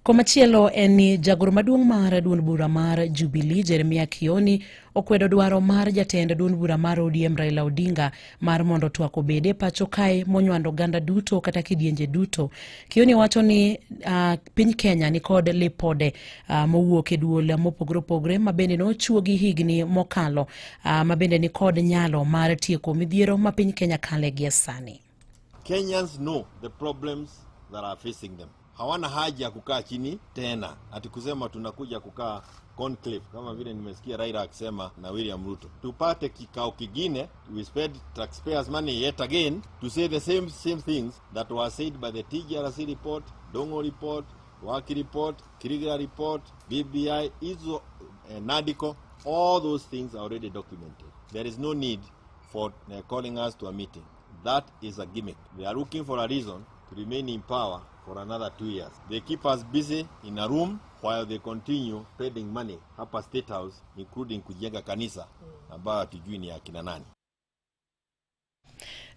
Komachielo en ni jagoro maduong' mar duond bura mar Jubilee Jeremia Kioni okwedo dwaro mar jatend duond bura mar ODM Raila Odinga mar mondo twak obed e pacho kae monywando oganda duto kata kidienje duto. Kioni wacho ni piny Kenya nikod lipode mowuok e duol mopogore opogore ma bende nochuogi higni mokalo ma bende nikod nyalo mar tieko midhiero ma piny Kenya kale gie sani. Kenyans know the problems that are facing them. Hawana haja ya kukaa chini tena ati kusema tunakuja kukaa conclave kama vile nimesikia Raila akisema na William Ruto. Tupate kikao kingine, we spend taxpayers money yet again to say the same things that were said by the TJRC report, Dongo report, Waki report, Kirigira report, BBI, hizo NADCO, all those things are already documented. There is no need for calling us to a meeting. That is a gimmick. They are looking for a reason to remain in power for another 2 years. They keep us busy in a room while they continue spending money hapa State House, including kujenga kanisa ambayo hatujui ni ya kina nani.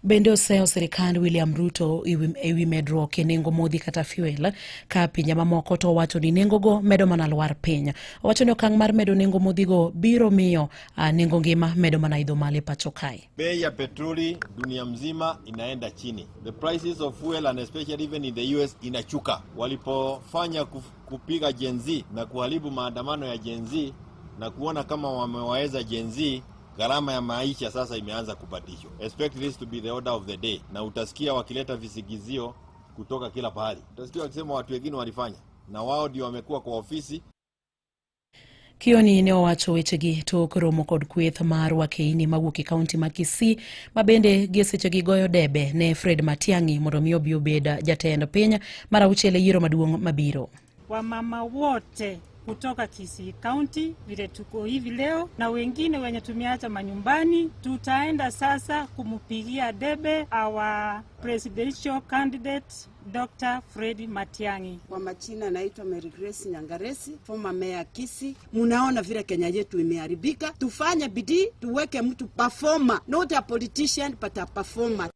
Bende oseyo sirikand William Ruto ewi medruok e nengo modhi kata fuel ka pinje mamoko to owacho ni nengogo medo mana lwar piny. Owacho ni okang' mar medo nengo modhigo biro miyo nengo ngima medo mana idho malo e pacho kae. Bei ya petroli dunia mzima inaenda chini. The prices of fuel and especially even in the US inachuka. Walipofanya kupiga Gen Z na kuharibu maandamano ya Gen Z na kuona kama wamewaweza Gen Z, gharama ya maisha sasa imeanza kupandishwa. Expect this to be the order of the day. Na utasikia wakileta visingizio kutoka kila pahali. Utasikia wakisema watu wengine walifanya na wao ndio wamekuwa kwa ofisi. Kioni ne owacho wechegi tok romo kod kweth mar wakeini mawuok e kaunti ma Kisii ma bende gie sechegi goyo debe ne Fred Matiang'i mondo mi obi obed jatend piny mar auchiel e yiero maduong' mabiro. Wamama wote kutoka Kisii County vile tuko hivi leo na wengine wenye tumeacha manyumbani, tutaenda sasa kumupigia debe our presidential candidate Dr. Fred Matiang'i. Kwa majina naitwa Mary Grace Nyangaresi, former mayor Kisii. Munaona vile Kenya yetu imeharibika. Tufanye bidii, tuweke mtu performer, not a politician but a performer.